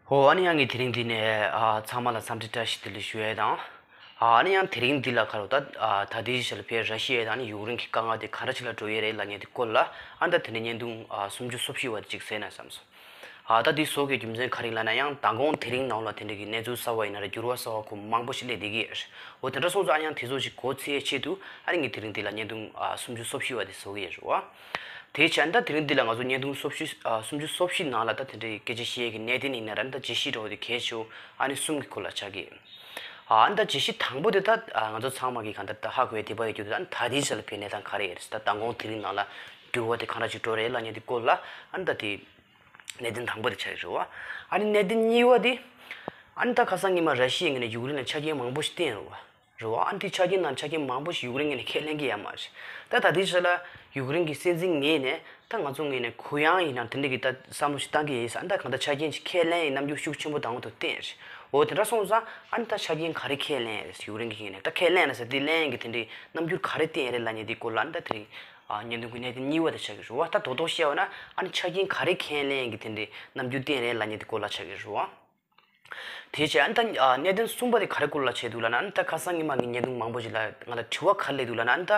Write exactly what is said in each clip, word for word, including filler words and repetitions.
ཧོ། ཨ་ནི་ཡང་ངས་དེ་རིང་འདི་ནས་ཨ་ཚང་མ་ལ་འཚམས་འདྲི་བཀྲ་ཤིས་བདེ་ལེགས་ཞུ་ཡས་དང་། ཨ་ནི་ཡང་དེ་རིང་འདི་ལ་ཁ་རོ་ད་ཨ་ད་ལྟའི་ཆར་ལ་ཕེ་ར་ཤི་ཡ་དང་ནི་ཡུཀ་རེན་གྱི་དཀའ་ངལ་དེ་ག་འདྲ་ཅིག་ལ་འགྲོ་ཡས་རེད་ལབ་མཁན་དེ་སྐོར་ལ་ཨ་ནི་ད་དེ་འདྲའི་བརྙན་ཐུང་ཨ་སུམ་ཅུ་སོ་བཞི་བ་དེ་ཅིག་བཟོས་ན་བསམ་སོང་། ཨ་ད་དེ་བཟོ་དགོས་རྒྱུ་མཚན་ག་རེ་ལབ་ན་ཡང་མདང་དགོང་དེ་རིང་ནང་ལ་དེ་འདྲ་གི་གནས་ཚུལ་གསར་བ་ཡིན་ན་ར་འགྱུར་བ་གསར་བ་ཁོ་མང་པོ་ཞིག་སླེབས་བསྡད་ཀྱི་ཡོད་རེད། འོ་དེ་འདྲ་སོང་ཙང་ཨ་ནི་ཡང་དེ་ཚོ་ཞིག་གོ་ཚེ་ཆེད་དུ་ཨ་ནི་ངས་དེ་རིང་འདི་ལ་བརྙན་ཐུང་ཨ་སུམ་ཅུ་སོ་བཞི་བ་དེ་བཟོ་གི་ཡོད་རེད་བ། དེ་བྱས་ད་དེ་རིང་འདི་ལ་ང་ཚོ་བརྙན་ཐུང་སོ་བཞི་ཨ་སུམ་ཅུ་སོ་བཞི་ནང་ལ་ད་དེ་འདྲའི་སྐད་ཆ་བཤད་ཀྱི་གནད་དོན་ཡིན་ན་ར་ད་བརྗོད་གཞི་འདྲ་བོ་དེ་གལ་ཆེ་བོ་ཨ་ནི་གསུམ་གྱི་སྐོར་ལ་ཆགས་ཀྱི་ཡོད། ཨ་ནི་ད་བརྗོད་གཞི་དང་པོ་དེ་ད་ཨ་ང་ཚོ་ཚང་མ་གིས་གང་ལྟར་ད་ཧ་གོ་ཡ་དེ་པ་ཡོད་རྒྱུ་དེ་ད་ད་ལྟའི་ཆར་ལ་ཕེ་གནས་སྟངས་ག་རེ་ཡོད་རེད་ཟེར། ད་མདང་དགོང་དེ་རིང་ནང་ལ་འགྱུར་བ་དེ་གང་འདྲ་ཅིག་འགྲོ་རེད་ལབ་མཁན་དེ་སྐོར་ལ་ཨ་ནི་ད་དེ་གནད་དོན་དང་པོ་དེ་ཆགས་ཀྱི་རེད་བ། ཨ་ནི་གནད་དོན་གཉིས་པ་དེ་ཨ་ནི་ད་ཁ་སང་ཉི་མ་ར་ཤི་ཡའི་ངོས་ནས་ཡུཀ་རེན་ལ་ཆ་རྐྱེན་མང་པོ་ཞིག་བསྟན་རེད་བ། རེད་བ། ཨ་ནི་དེ་ཆ་རྐྱེན་ནང་ཆ་རྐྱེན་མང་པོ་ཞིག་ཡུཀ་རེན་ངོས་ནས་ཁས་ལེན་གྱི་ཡོད་མ་རེད། ད་ད་ལྟའི་ཆ་ལ་ཡུཀ་རེན་གྱི་སྲིད་འཛིན་ངོས་ནས་ད་ང་ཚོ་ངོས་ནས་གུ་ཡངས་ཡིན་ན་དེ་འདྲ་གི་ད་བསམ་བློ་ཞིག་བཏང་གི་ཡིན་ཟེར། ཨ་ནི་ད་གང་ལྟར་ཆ་རྐྱེན་ཞིག་ཁས་ལེན་ཡིན་རྣམ་འགྱུར་ཤུགས་ཆེན་པོ་དང་པོ་དེ་བསྟན་རེད། འོ་དེ་འདྲ་སོང་ཙང་ཨ་ནི་ད་ཆ་རྐྱེན་ག་རེ་ཁས་ལེན་རེད་ཡུཀ་རེན་གྱི་ངོས་ནས་ད་ཁས་ལེན་ལ་ཟེར་དེ་ལེན་གྱི་དེ་འདྲའི་རྣམ་འགྱུར་ག་རེ་བསྟན་རེད་ལབ་མཁན་དེ་སྐོར་ལ་ཨ་ནི་ད་དེ་རིང་ཨ་བརྙན་ཐུང་གི་གནད་དོན་གཉིས་པ་དེ་ཆགས་ཀྱི་རེད་བ། ད་རྡོག་རྡོག་བཤད་པ་ན་ཨ་ནི་ཆ་རྐྱེན་ག་རེ་ཁས་ལེན་གྱི་དེ་འདྲའི་རྣམ་འགྱུར་བསྟན་རེད་ལབ་མཁན་དེ་སྐོར་ལ་ཆགས་ཀྱི་རེད་བ། དེ་བྱས་ཨ་ནི་ད་ཨ་གནད་དོན་གསུམ་པ་དེ་ག་རེ་སྐོར་ལ་བྱས་འདུག་ལབ་ན། ཨ་ནི་ད་ཁ་སང་ཉི་མ་ངས་བརྙན་ཐུང་མང་པོ་ཞིག་ལ་ང་ལ་དྲི་བ་ག་རེ་སླེབས་འདུག་ལབ་ན། ཨ་ནི་ད་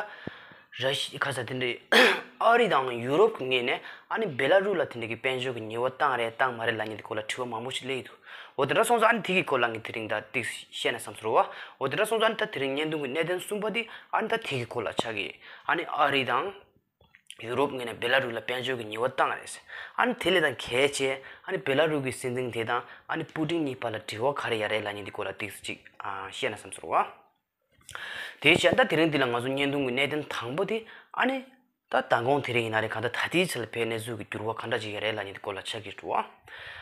ར་ཤི་ཁ་ས་དེ་འདྲའི་ཨ་རི་དང་ཡུ་རོབ་ཀྱི་ངོས་ནས་ཨ་ནི་བེ་ལ་རུ་ལ་དེ་འདྲ་གི་དཔལ་འབྱོར་གྱི་ཉེས་པ་བཏང་རེད་བཏང་མ་རེད་ལབ་མཁན་དེ་སྐོར་ལ་དྲི་བ་མང་པོ་ཞིག་སླེབས་ཀྱི་འདུག་འོ་དེ་འདྲ་སོང་ཙང་ཨ་ནི་དེ་གི་སྐོར་ལ་ངས་དེ་རིང་ད་ཏིག་བཤད་ན་བསམ་སོང་རེད་བ། འོ་དེ་འདྲ་སོང་ཙང་ཨ་ནི་ད་དེ་རིང་བརྙན་ཐུང་གི་གནད་དོན་གསུམ་པ་དེ་ཨ་ནི་ད་དེ་གི་སྐོར་ལ་ཆགས་ཀྱི། ཨ་ནི་ཨ་རི་དང་། ཡུ་རོབ་ངོས་ནས་བེ་ལ་རུ་ལ་དཔལ་འབྱོར་གྱི་ཉེས་པ་བཏང་རེད། ཨ་ནི་དེ་ལས་དང་གལ་ཆེ་ཨ་ནི་བེ་ལ་རུ་གི་སྲིད་འཛིན་དེ་དང་ཨ་ནི་པུ་ཏིན་གཉིས་བར་ལ་འབྲེལ་བ་ག་རེ་ཡོད་རེད་ལབ་མཁན་དེ་སྐོར་ལ་ཏིག་ཙམ་ཅིག་ཨ་བཤད་ན་བསམ་སོང་བ། དེ་བྱས་ད་དེ་རིང་འདི་ལ་ང་ཚོ་བརྙན་ཐུང་གི་གནད་དོན་དང་པོ་དེ་ཨ་ནི་ད་མདང་དགོང་དེ་རིང་ཡིན་ན་རེད་གང་ལྟར་ད་ལྟའི་ཆར་ལ་བོད་གནས་ཚུལ་གྱི་འགྱུར་བ་ག་འདྲ་ཅིག་ཡོད་རེད་ལབ་མཁན་དེ་སྐོར་ལ་ཆགས་ཀྱི་འདུག་བ།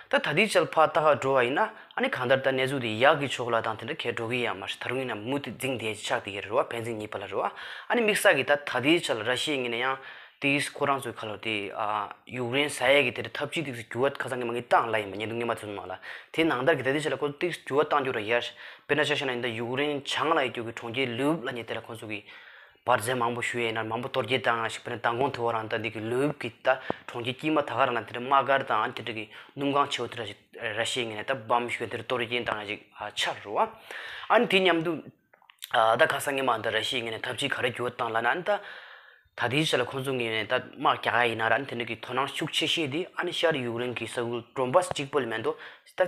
ད་ད་ལྟའི་ཆར་ཕར་ལྟ་ག་འགྲོ་བ་ཡིན་ན་ཨ་ནི་གང་ལྟར་ད་གནས་ཚུལ་དེ་ཡག་གི་ཕྱོགས་ལ་དང་དེ་འདྲ་གས་འགྲོ་གི་ཡོད་མ་རེད། ད་རུང་ཡིན་ན་མུ་མཐུད་འཛིང་བསྡད་ཆགས་བསྡད་ཀྱི་རེད་བ། ཕན་ཚུན་གཉིས་བར་ལ་རེད་བ། ཨ་ནི་དམིགས་བསལ་གྱི་ད་ད་ལྟའི་ཆར་ལ་ར་ཤི་ཡའི་ངོས་ནས་ཡང་དེ་ཁོ་རང་ཚོའི་ཁ་ལོ་དེ་ཨ་ཡུཀ་རེན་ཟ་ཡས་ཀྱི་དེ་འདྲ་ཐབས་ཇུས་དེ་འགྱུར་བ་ཁ་སང་ཉི་མ་ངས་བཏང་ལ་ཡིན་པ་བརྙན་ཐུང་སྔོན་མ་དེ་ཚོ་ནང་ལ། དེ་ནང་ལྟར་གྱི་ད་ལྟའི་ཆར་ལ་ཁོ་ཏིག་འགྱུར་བ་བཏང་རྒྱུ་ར་ཡོད། དཔེར་ན་ཆ་བཞག་ན་ཡིན་ད་ཡུཀ་རེན་བྱང་ལ་ཡོད་རྒྱུ་གི་གྲོང་ཁྱེར་ལུབ་ལབ་མཁན་དེ་ལ་ཁོ་ཚོ་གི་འབར་རྫས་མང་པོ་ཞུ་ཡས་ཡིན་ན་མང་པོ་གཏོར་རྒྱག་བཏང་ཡ་ཞིག་དཔེར་ན་མདང་དགོང་དེ་བ་རང་ད་འདི་གི་ལུབ་གི་ད་གྲོང་ཁྱེར་དཀྱིལ་མ་ད་ག་རང་ན་དེ་འདྲ་དམག་སྒར་དང་དེ་འདྲ་གི་སྣུམ་ཁང་ཆེ་བོ་དེ་འདྲ་ཞིག་ར་ཤི་ཡའི་ངོས་ནས་ད་བམ་ཞུ་དེ་འདྲ་གཏོར་རྒྱག་བཏང་ཡ་ཞིག་ཨ་ཆགས་རེད་བ། ཨ་ནི་དེ་མཉམ་དུ་ཨ་ད་ཁ་སང་ཉི་མ་ད་ར་ཤི་ཡའི་ངོས་ནས་ཐབས་ཇུས་ག་རེ་འགྱུར་བ་བཏང་ལབ་ན། ཨ་ནི་ད་ད་ལྟའི་ཆ་ལ་ཁོང་ཚོ་ངོས་ནས་ད་དམག་རྒྱག་ཡ་ཡིན་ན་ར་ཨ་ནི་དེ་འདྲ་གི་དོ་སྣང་ཤུགས་ཆེ་ཤོས་དེ་ཨ་ནི་ཤར་ཡུཀ་རེན་གི་ས་ཁུལ་ཌོན་བྷ་སི་གཅིག་པོ་ལ་མེད་དོ། ད་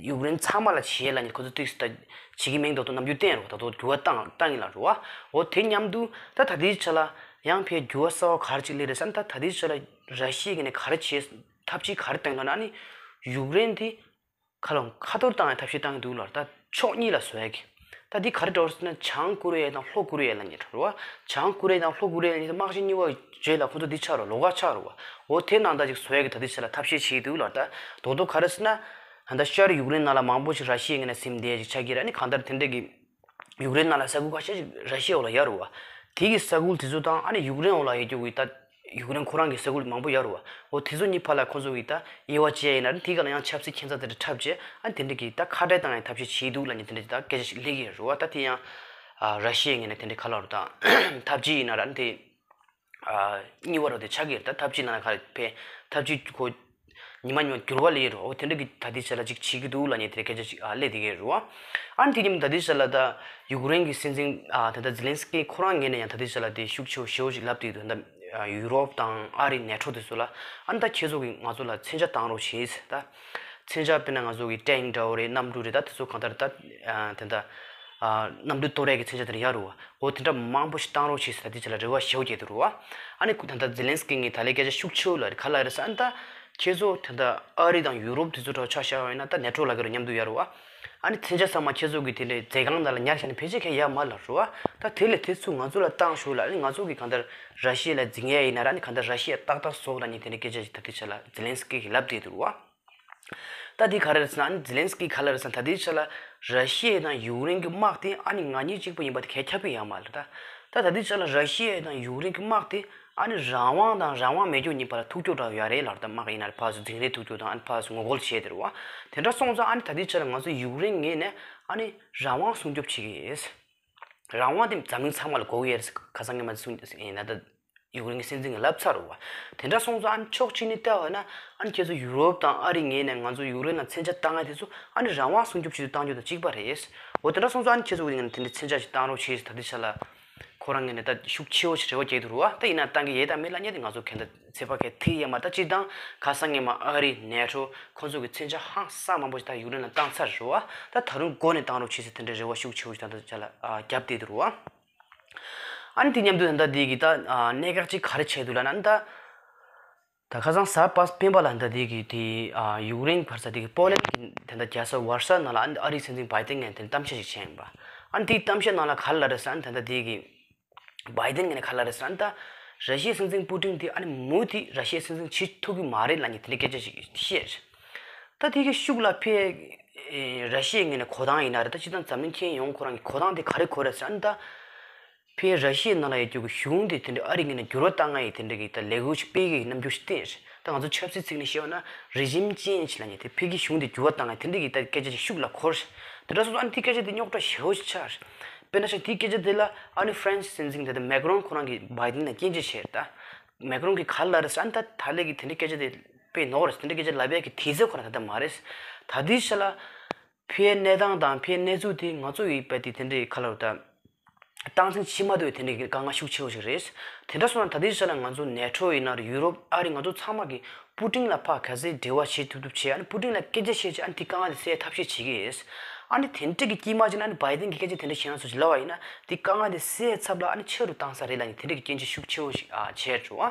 ཡུཀ་རེན་ཚང་མ་ལ་བྱེད་ལབ་ནས་ཁོ་ཚོ་ཏོག་ཙམ་ད་བྱེད་ཀྱི་མིང་ཐོག་ཏུ་རྣམ་འགྱུར་བསྟན་རོགས། ད་དུང་འགྱུར་བ་བཏང་བཏང་ཡིན་ལ་རོ་བ། འོ་དེ་མཉམ་དུ་ད་ད་ལྟའི་ཆ་ལ་ཡང་ཕའི་འགྱུར་བ་གསར་བ་ག་རེ་ཅིག་སླེབས་རེད་ཟེར་ན། ད་ད་ལྟའི་ཆ་ལ་ར་ཤི་ཡ་གི་ནས་ག་རེ་བྱེད་ཐབས་ཇུས་ག་རེ་བཏང་ལབ་ན་ཨ་ནི་ཡུཀ་རེན་དེ་ཁ་ལོ་ཁ་གཏོར་བཏང་ཡ་ཐབས་ཤེས་བཏང་གི་འདུག་ལ། ད་ཕྱོགས་གཉིས་ལ་བཟོ་ཡ་གི་ད་འདི་ག་རེ་འདྲ་བོ་ཟེར་ན་བྱང་ཀོ་རི་ཡ་དང་ལྷོ་ཀོ་རི་ཡ་ལབ་མཁན་རོ་བ། བྱང་ཀོ་རི་ཡ་དང་ལྷོ་ཀོ་རི་ཡ་གཉིས་དམག་ཆེན་གཉིས་པ་རྗེས་ལ་ཁོ་ཚོ་འདི་ཆགས་རོ་ལོགས་ཀ་ཆགས་རོ་བ། འོ་དེ་ནང་ལྟར་ཅིག་བཟོ་ཡ་གི་ད་ལྟའི་ཆ་ལ་ཐབས་ཤེས་བྱེད་ཀྱི་འདུག་ལ། ད་རྡོག་རྡོག་ག་རེ་ཟེར་ན། ད་ལྟ་ཤར་ཡུཀ་རེན་ནང་ལ་མང་པོ་ཞིག་ར་ཤི་ཡའི་ངོས་ནས་ཟིན་བསྡད་ཅིག་ཆགས་ཀྱི་ར་ནི་གང་ལྟར་དེ་འདྲ་གི་ཡུཀ་རེན་ནང་ལ་ས་ཁུལ་ཁ་ཤས་ཤིག་ར་ཤི་ཡའི་འོག་ལ་ཡོད་རེད་བ། དེ་གི་ས་ཁུལ་དེ་ཚོ་དང་ཨ་ནི་ཡུཀ་རེན་འོག་ལ་ཡོད་རྒྱུ་གི་ད་ཡུཀ་རེན་ཁོ་རང་གི་ས་ཁུལ་མང་པོ་ཡོད་རེད་བ། འོ་དེ་ཚོ་གཉིས་བར་ལ་ཁོ་ཚོ་གི་ད་དབྱེ་བ་ཕྱེ་ཡ་ཡིན་ན་ར་དེ་ག་ལ་ཡང་ཆབ་སྲིད་ཁྱད་མཚར་དེ་འདྲ་འཁྲབ་བྱས་ཨ་ནི་དེ་འདྲ་གི་ད་ཁ་བྲལ་བཏང་ཡའི་ཐབས་ཤེས་བྱེད་འདུག་ལབ་ནས་དེ་འདྲ་གི་ད་སྐད་ཆ་ཞིག་སླེབས་ཀྱི་ཡོད་རེད་བ། ད་དེ་ཡང་ཨ་ར་ཤི་ཡའི་ངོས་ནས་དེ་འདྲ་ག་ལབ་རེད་ད་ཐབས་ཇུས་ཡིན་ན་ར་ཨ་ནི་དེ། ཨ་གཉིས་པ་རོ་དེ་ཆགས་ཀྱི་རེད། ད་ཐབས་ཇུས་ནང་ལ་ག་རེ་ཕན་ཐབས་ཇུས་ཁོ་ཉི་མ་ཉི་མ་འགྱུར་བ་སླེབས་ཡོད་རོ། འོ་དེ་འདྲ་གི་ད་ལྟའི་ཆ་ལ་ཅིག་བྱེད་ཀྱི་འདུག་ལབ་ནས་དེ་སྐད་ཆ་ཅིག་ཨ་སླེབས་བསྡད་ཀྱི་རེད་བ། ཨ་ནི་དེ་ཉིན་ད་ལྟའི་ཆ་ལ་ད་ཡུཀ་རེན་གྱི་སྲིད་འཛིན་ཨ་ད་ལྟ་ཛི་ལན་སི་ཀི་ཁོ་རང་ངོས་ནས་ཡང་ད་ལྟའི་ཆ་ལ་དེ་ཤུགས་ཆེ་བོ་ཞེ་བོ་ཅིག་ལབ་བསྡད་འདུག་ད་ཡུ་རོབ་དང་ཨ་རི་ནེ་ཊོ་དེ་ཚོ་ལ་ཨ་ནི་ད་ཁྱེད་ཚོ་གིས་ང་ཚོ་ལ་མཚོན་ཆ་བཏང་རོགས་བྱེད་ད། མཚོན་ཆ་དཔེར་ན་ང་ཚོ་གི་ཊེང་ཀི་འདྲ་བོ་རེད། གནམ་གྲུ་རེད། ད་དེ་ཚོ་གང་ལྟར་ད་ཨ་དེ་འདྲ་ཨ་གནམ་གྲུ་གཏོར་ཡས་ཀྱི་མཚོན་ཆ་དེ་འདྲ་ཡོད་རེད་བ། འོ་དེ་འདྲ་མང་པོ་ཞིག་བཏང་རོགས་བྱེད་ཟེར་ད་དེ་ཆ་ལ་རེ་བ་ཞེ་བོ་བསྐྱེད་འདུག་རེད་བ། ཨ་ནི་ད་ལྟ་ཛི་ལན་སི་ཀི་ངས་ད་ལས་སྐད་ཆ་ཤུགས་ཆེ་བོ་ལབ་རེད། ག་ལབ་རེད་ཟེར་ཨ་ནི་ད་ཁྱེད་ཚོ་དེ་འདྲ་ཨ་རི་དང་ཡུ་རོབ་དེ་ཚོ་འདྲ་ཆ་བཞག་པ་ཡིན་ན་ད་ནེ་ཊོ་ལབ་ཀྱི་རེད། མཉམ་དུ་ཡོད་རེད་བ། ཨ་ནི་མཚོན་ཆ་ཚང་མ་ཁྱེད་ཚོ་གི་དེ་འདྲའི་མཛོད་ཁང་ནང་ལ་ཉར་བཞག་ན་ཕལ་ཆེར་ཁྱད་ཡོད་མ་རེད་རེད་བ། ད་དེ་ལས་དེ་ཚོ་ང་ཚོ་ལ་བཏང་ཤོག་ལབ། ཨ་ནི་ང་ཚོ་གི་གང་ལྟར་ར་ཤི་ཡ་ལ་འཛིང་ཡས་ཡིན་ན་ར་ཨ་ནི་གང་ལྟར་ར་ཤི་ཡ་ཏག་ཏག་བཟོ་ལབ་ནས་དེ་འདྲའི་སྐད་ཆ་ཞིག་ད་ལྟའི་ཆ་ལ་ཛི་ལན་སི་ཀི་གིས་ལབ་བསྡད་འདུག་རེད་བ། ད་འདི་ག་རེ་རེད་ཟེར་ན་ཨ་ནི་ཛི་ལན་སི་ཀི་ག་ལབ་རེད་ཟེར་ན་ད་ལྟའི་ཆ་ལ་ར་ཤི་ཡ་དང་ཡུཀ་རེན་གྱི་དམག་དེ་ཨ་ནི་ང་གཉིས་གཅིག་པུ་ཡིན་པ་དེ་གས་ཁྱབ་ཀྱི་ཡོད་མ་རེད་ད། ད་ད་ལྟའི་ཆ་ལ་ར་ཤི་ཡ་དང་ཡུཀ་རེན་གྱི་དམག་དེ་ཨ་ནི་རང་དབང་དང་རང་དབང་མེད་རྒྱུ་གཉིས་བར་ལ་ཐུག་ཕྱོགས་འདྲ་བོ་ཡོད་རེད་ལབ། ད་དམག་ཡིན་ན་ར་ཕར་ཚུར་འཛིང་རེས་ཐུག་ཕྱོགས་དང་ཨ་ནི་ཕར་ཚུར་ངོ་རྒོལ་བྱས་དེ་རེད་བ། དེ་འདྲ་སོང་ཙང་ཨ་ནི་ད་ལྟའི་ཆ་ལ་ང་ཚོ་ཡུཀ་རེན་ངོས་ནས་ཨ་ནི་རང་དབང་སྲུང་སྐྱོབ་བྱེད་ཀྱི་ཡིན། རང་དབང་དེ་འཛམ་གླིང་ཚང་མ་ལ་དགོས་ཀྱི་ཡོད་རེད་ཟེར་ཁ་སང་ཉི་མ་གསུངས་ཡིན་ན་ད། ཡུཀ་རེན་གྱི་སྲིད་འཛིན་གྱིས་ལབ་ཚར་རེད་བ། དེ་འདྲ་སོང་ཙང་ཨ་ནི་ཕྱོགས་གཅིག་ནས་བལྟས་པ་ན་ཨ་ནི་ཁྱེད་ཚོ་ཡུ་རོབ་དང་ཨ་རིའི་ངོས་ནས་ང་ཚོ་ཡུཀ་རེན་ལ་མཚོན་ཆ་བཏང་ཡ་དེ་ཚོ་ཨ་ནི་རང་དབང་སྲུང་སྐྱོབ་བྱེད་དུ་བཏང་རྒྱུ་དང་གཅིག་པ་རེད། འོ་དེ་འདྲ་སོང་ཙང་ཨ་ནི་ཁྱེད་ཚོ་གི་ངོས་ནས་དེ་འདྲའི་མཚོན་ཆ་ཞིག་བཏང་རོགས་བྱེད་ཟེར་ད་ལྟའི་ཆ་ལ་ཁོ་རང་ངོས་ནས་ད་ཤུགས་ཆེ་བོ་ཞིག་རེ་བ་བརྒྱབ་འདུག་རེད་བ། ད་ཡིན་ན་བཏང་གི་ཡོད་དང་མེད་ལབ་མཁན་དེ་ང་ཚོ་གང་ལྟར་ཚོད་དཔག་གི་ཐིག་ཡོད་མ་རེད། ད་སྤྱིར་བཏང་ཁ་སང་ཉི་མ་ཨ་རི་ནེ་ཊོ་ཁོ་ཚོ་གི་མཚོན་ཆ་ཧང་སང་མང་པོ་ཞིག་ད་ཡུཀ་རེན་ལ་བཏང་ཚར་རེད་བ། ད་ད་རུང་འགོ་ནས་བཏང་རོགས་བྱེད་ཟེར་དེ་འདྲའི་རེ་བ་ཤུགས་ཆེ་བོ་ཞིག་ད་ལྟའི་ཆ་ལ་ཨ་བརྒྱབ་བསྡད་འདུག་རེད་བ། ཨ་ནི་དེ་མཉམ་དུ་ད་ལྟ་དེ་གི་ད་ཨ་གནད་འགག་ཅིག་ག་རེ་བྱས་འདུག་ལབ་ན་ད། ད་ཁ་སང་གཟའ་པ་སྤེན་པ་ལ་ད་ལྟ་དེ་གི་དེ་ཨ་ཡུཀ་རེན་བར་ས་དེ་གི་པོ་ལན་གི་ད་ལྟ་རྒྱལ་ས་ཝར་ས་ནང་ལ་ཨ་ནི་ཨ་རིའི་སྲིད་འཛིན་བྷའི་ཏན་ངོས་ནས་དེ་གཏམ་བཤད་ཅིག་བྱས་ཡིན་པ། ཨ་ནི་དེའི་གཏམ་བཤད་ནང་ལ་ག་རེ་ལབ་རེད་ཟེར་ན་ད་ལྟ་དེ་གི་བྷའི་ཏན་ངོས་ནས་ག་རེ་ལབ་རེད་ཟེར་ན་ད་ར་ཤི་ཡའི་སྲིད་འཛིན་པུ་ཏིན་དེ་ཨ་ནི་མུ་མཐུད་ར་ཤི་ཡའི་སྲིད་འཛིན་བྱེད་ཐུབ་ཀྱི་མ་རེད་ལབ་མཁན་དེ་འདྲའི་སྐད་ཆ་ཞིག་བཤད། ད་དེ་གི་ཤུགས་ལ་ཕེ་ཨེ་ར་ཤི་ཡའི་ངོས་ནས་གོ་སྟངས་ཡིན་ན་རེད། ད་སྤྱིར་བཏང་འཛམ་གླིང་ཁྱོན་ཡོངས་ཁོ་རང་གི་གོ་སྟངས་དེ་ག་རེ་གོ་རེད་ཟེར་ན་ད། ཕེ་ར་ཤི་ཡའི་ནང་ལ་ཡོད་རྒྱུ་གི་གཞུང་དེ་དེ་འདྲའི་ཨ་རི་ངོས་ནས་འགྱུར་བ་བཏང་ང་ཡི་དེ་འདྲའི་གི་ད་ལས་འགུལ་ཞིག་སྤེལ་གི་རྣམ་འགྱུར་ཞིག་བསྟན། ད་ང་ཚོ་ཆབ་སྲིད་ཚིག་ནས་བཤད་པ་ན་རི་ཇིམ་ཅེན་ཇི་ལབ་མཁན་དེ་ཕེ་གི་གཞུང་དེ་འགྱུར་བ་བཏང་ང་དེ་འདྲའི་གི་ད་སྐད་ཆ་ཅིག་ཤུགས་ལ་འཁོར། དེ་འདྲ་སོང་ཙང་ཨ་ནི་དེ་སྐད་ཆ་དེ་རྙོག་དྲ་ཞེ་པོ་ཞིག་ཆགས། དཔེར་ན་ཆ་དེའི་སྐད་ཆ་དེ་ལ་ཨ་ནི་ཧྥ་རན་སི་སྲིད་འཛིན་དེ་ད་མེག་རོན་ཁོ་རང་གིས་བྷའི་ཏན་ལ་སྐྱོན་བརྗོད་བྱས། ད་མེག་རོན་གིས་ག་རེ་ལབ་རེད་ཟེར་ན་ད་ད་ལས་ཀྱི་དེ་འདྲའི་སྐད་ཆ་དེ་དཔེ་ནོར་རེད། དེ་འདྲའི་སྐད་ཆ་ལབ་ཡ་གི་དུས་ཚོད་ཁོ་རང་ད་ལྟ་མ་རེད། ད་ལྟའི་ཆ་ལ་ཕའི་གནས་སྟངས་དང་ཕའི་གནས་ཚུལ་དེ་ང་ཚོ་ཡི་བས་དེ་དེ་འདྲའི་ག་ལབ་ད། སྟངས་འཛིན་བྱེད་མ་ཐུབ་པའི་དེ་འདྲའི་དཀའ་ངལ་ཤུགས་ཆེ་བོ་ཞིག་རེད། དེ་འདྲ་སོང་ན་ད་ལྟའི་ཆ་ལ་ང་ཚོ་ནེ་ཊོ་ཡིན་ན་རེད། ཡུ་རོབ་ཨ་རི་ང་ཚོ་ཚང་མ་གིས་པུ་ཏིན་ལ་ཕར་ག་ཚད་འབྲེལ་བ་བྱེད་ཐུབ་ཐུབ་བྱས། ཨ་ནི་པུ་ཏིན་ལ་སྐད་ཆ་བཤད་བྱས་ཨ་ནི་དེ་དཀའ་ངལ་དེ་སེལ་ཐབས་ཤེས་བྱེད་ཀྱི་ཡོད། ཨ་ནི་དེ་འདྲ་གི་དཀྱིལ་མ་ཅིག་ན་ཨ་ནི་བྷའི་ཏན་གྱིས་སྐད་ཆ་དེ་འདྲ་ཞེ་དྲག་ཚོ་ཞིག་ལབ་པ་ཡིན་ན་དེ་དཀའ་ངལ་དེ་སེལ་ཚབ་ལ་ཨ་ནི་ཆེ་རུ་བཏང་ས་རེད་ལབ་ནས་དེ་འདྲ་གི་སྐྱོན་བརྗོད་ཤུགས་ཆེ་བོ་ཞིག་ཨ་བྱས་འགྲོ།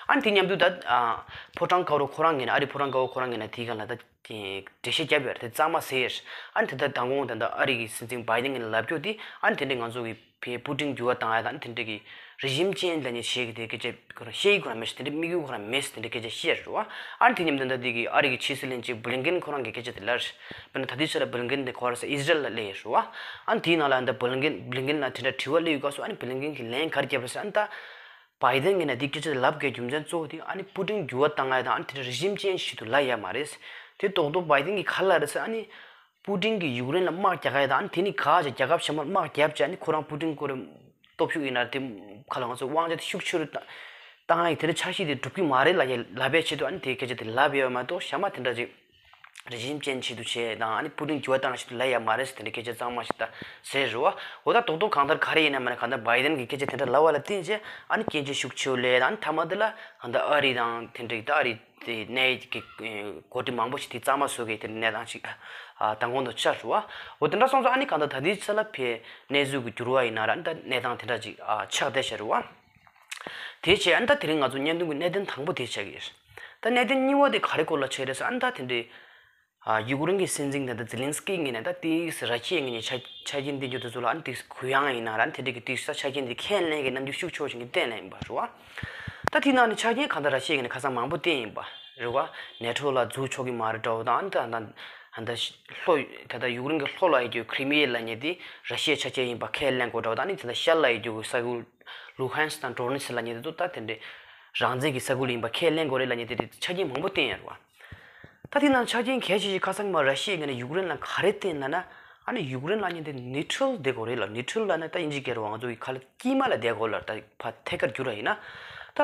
ཨ་ནི་དེ་མཉམ་དུ་ད་ཨ་ཕོ་བྲང་དཀར་པོ་ཁོ་རང་ངོས་ནས་ཨ་རི་ཕོ་བྲང་དཀར་པོ་ཁོ་རང་ངོས་ནས་དེའི་སྒང་ལ་ད། དེ་འགྲེལ་བཤད་བརྒྱབ་ཡོད་རེད། དེ་གཙང་མ་ཟེར། ཨ་ནི་དེ་ལྟར་མདང་དགོང་དེ་འདྲ་ཨ་རི་གི་སྲིད་འཛིན་བྷའི་ཏིན་གྱིས་ལབ་རྒྱུ་དེ་ཨ་ནི་དེ་འདྲའི་ང་ཚོ་གི་ཕའི་པུ་ཏིན་འགྱུར་བ་བཏང་ཡ་དང་ཨ་ནི་དེ་འདྲའི་གི་རི་ཇིམ་ཅེན་ཇི་ལབ་མཁན་བྱེད་ཀྱི་དེ་སྐད་ཆ་ཁོ་རང་བཤད་ཡི་ཁོ་རང་མེད་ཤག་དེ་འདྲའི་དམིགས་ཡུལ་ཁོ་རང་མེད་ཟེར་དེ་འདྲའི་སྐད་ཆ་བཤད་རེད་བ། ཨ་ནི་དེ་མཉམ་དུ་ད་དེ་གི་ཨ་རི་གི་ཕྱི་སྲིད་བློན་ཆེན་བྷི་ལིན་ཀེན་ཁོ་རང་གི་སྐད་ཆ་དེ་ལར། དཔེར་ན་ད་ལྟའི་ཆ་ལ་བྷི་ལིན་ཀེན་དེ་ཁོ་རང་ས་ཨི་ཟི་རལ་ལ་སླེབས་ཡོད་རེད་བ། ཨ་ནི་དེའི་ནང་ལ་ད་བྷི་ལིན་ཀེན་བྷི་ལིན་ཀེན་ལ་དེ་འདྲ་དྲི་བ་སླེབས་ཡོད་སྐབས་སུ་ཨ་ནི་བྷི་ལིན་ཀེན་གྱིས་ལན་ག་རེ་བརྒྱབ་རེད་ཟེར་ཨ་ནི་ད། བྷའི་ཏན་གྱིས་ན་འདི་སྐད་ཆ་དེ་ལབ་དགོས་རྒྱུ་མཚན་གཙོ་བོ་དེ་ཨ་ནི་པུ་ཏིན་འགྱུར་བ་བཏང་ཡ་དང་ཨ་ནི་དེ་འདྲ་རི་ཇིམ་ཅེན་ཇི་ཞིག་ཏུ་ལབ་ཡ་མ་རེད། དེ་རྡོག་རྡོག་བྷའི་ཏན་གྱིས་ག་རེ་ལབ་རེད་ཟེར་ཨ་ནི་པུ་ཏིན་གྱིས་ཡུཀ་རེན་ལ་དམག་རྒྱག་ག་ཡ་དང་ཨ་ནི་དེ་ནི་ག་ཅིག་རྒྱལ་ཁབ་གཞན་པར་དམག་བརྒྱབ་བྱས་ཨ་ནི་ཁོ་རང་པུ་ཏིན་ཁོ་རང་སྟོབས་ཤུགས་ཡིན་ན་དེ་ག་ལ་ང་ཚོ་དབང་ཆ་དེ་ཤུགས་ཆེ་རུ་བཏང་ཡ་དེ་འདྲ་འཆར་གཞི་དེ་འགྲུབ་ཀྱི་མ་རེད་ལབ་ཡ་ལབ་པའི་ཆེད་དུ་ཨ་ནི་དེའི་སྐད་ཆ་དེ་ལབ་ཡོད་མ་གཏོགས་གཞན་པ་དེ་འདྲ་ཅིག་རི་ཇིམ་ཅེན་ཇི་ཆེད་དུ་བྱས་དང་ཨ་ནི་པུ་ཏིན་འགྱུར་བ་བཏང་ཆེད་དུ་ལབ་ཡ་མ་རེད་ཟེར་དེ་འདྲའི་སྐད་ཆ་གཙང་མ་ཞིག་ད་ཟེར་རེད་བ། འོ་ད་རྡོག་རྡོག་གང་ལྟར་ག་རེ་ཡིན་ན་མིན་ན་གང་ལྟར་བྷའི་ཏན་གྱིས་སྐད་ཆ་དེ་འདྲ་ལབ་པ་ལ་བརྟེན་བྱས་ཨ་ནི་སྐྱོན་བརྗོད་ཤུགས་ཆེ་བོ་སླེབས་དང་ཨ་ནི་མཐའ་མ་དེ་ལ་གང་ལྟར་ཨ་རི་དང་དེ་འདྲའི་ད་ཨ་རི་དེ་གནད་ཀྱི་འགོ་ཁྲིད་མང་པོ་ཞིག་དེ་གཙང་མ་བཟོ་གི་དེ་འདྲའི་གནས་སྟངས་ཤིག་ཨ་དང་གོང་དུ་ཆགས་རེད་བ། འོ་དེ་འདྲ་སོང་ཙང་ཨ་ནི་གང་ལྟར་ད་ལྟའི་ཆ་ལ་ཕའི་གནས་ཚུལ་གྱི་འགྱུར་བ་ཡིན་ན་ར་ཨ་ནི་ད་གནས་སྟངས་དེ་འདྲ་ཅིག་ཨ་ཆགས་བསྡད་བཞག་རེད་བ། དེ་བྱས་ཨ་ནི་ད་དེ་རིང་ང་ཚོ་བརྙན་ཐུང་གི་གནད་དོན་དང་པོ་དེ་ཆགས་ཀྱི་ཡོད། ད་གནད་དོན་གཉིས་པ་དེ་ག་རེ་སྐོར་ལ་ཆགས་རེད་ཟེར་ཨ་ནི་ད་དེ་འདྲའི་ཨ་ཡུཀ་རེན་གྱི་སྲིད་འཛིན་དེ་ད་ཛེ་ལན་སི་ཀི་ངོས་ནས་ད་དེའི་ར་ཤི་ཡའི་ངོས་ནས་ཆ་ཆ་རྐྱེན་འདི་རྒྱུ་དེ་ཚོ་ལ་ཨ་ནི་དེ་གུ་ཡངས་ཡིན་ན་ར་ཨ་ནི་དེ་འདྲའི་གི་དེ་ས་ཆ་རྐྱེན་དེ་ཁས་ལེན་གྱི་རྣམ་འགྱུར་ཤུགས་ཆེ་བ་ཞིག་གིས་བསྟན་ལེན་ཡིན་པ་རེད་བ། ད་དེའི་ནང་ནས་ཆ་རྐྱེན་གང་ལྟར་ར་ཤི་ཡའི་ངོས་ནས་ཁ་སང་མང་པོ་བསྟན་ཡིན་པ་རེད་བ། ནེ་ཊོ་ལ་འཛུལ་ཆོག་གི་མ་རེད་འདྲ་བོ་དང་ཨ་ནི་ད་ད་ད་ལྷོ་ད་ལྟ་ཡུཀ་རེན་གྱི་ལྷོ་ལ་ཡོད་རྒྱུ་ཁི་རི་མི་ཡ་ལབ་མཁན་དེ་ར་ཤི་ཡའི་ཆ་རྐྱེན་ཡིན་པ་ཁས་ལེན་དགོས་འདྲ་བོ་དང་ཨ་ནི་ད་ལྟ་ཤར་ལ་ཡོད་རྒྱུ་གི་ས་ཁུལ། ལུ་ཧན་སི་དང་ཌོ་ནེ་སི་ལབ་མཁན་དེ་ཚོ་ད་དེ་འདྲའི་རང་བཙན་གྱི་ས་ཁུལ་ཡིན་པ་ཁས་ལེན་དགོས་རེད་ལབ་མཁན་དེ་འདྲའི་ཆ་རྐྱེན་མང་པོ་བསྟན་ཡོད་རེད་བ། ད་དེ་ནང་ཆ་རྐྱེན་གལ་ཆེ་ཤོས་ཁ་སང་མ་ར་ཤི་ཡའི་ངོས་ནས་ཡུཀ་རེན་ལ་ག་རེ་བསྟན་ལབ་ན་ཨ་ནི་ཡུཀ་རེན་ལབ་མཁན་དེ་ནིའུ་ཊྲལ་བསྡད་དགོས་རེད་ལ། ནིའུ་ཊྲལ་ལབ་ན་ད་དབྱིན་ཇིའི་སྐད་རེད་བ། ང་ཚོ་གི་ཁ་ལ་དཀྱིལ་མ་ལ་བསྡད་དགོས་ལ་ད་ཕར་ཐད་ཀར་བསྒྱུར་བ་ཡིན་ན། ད་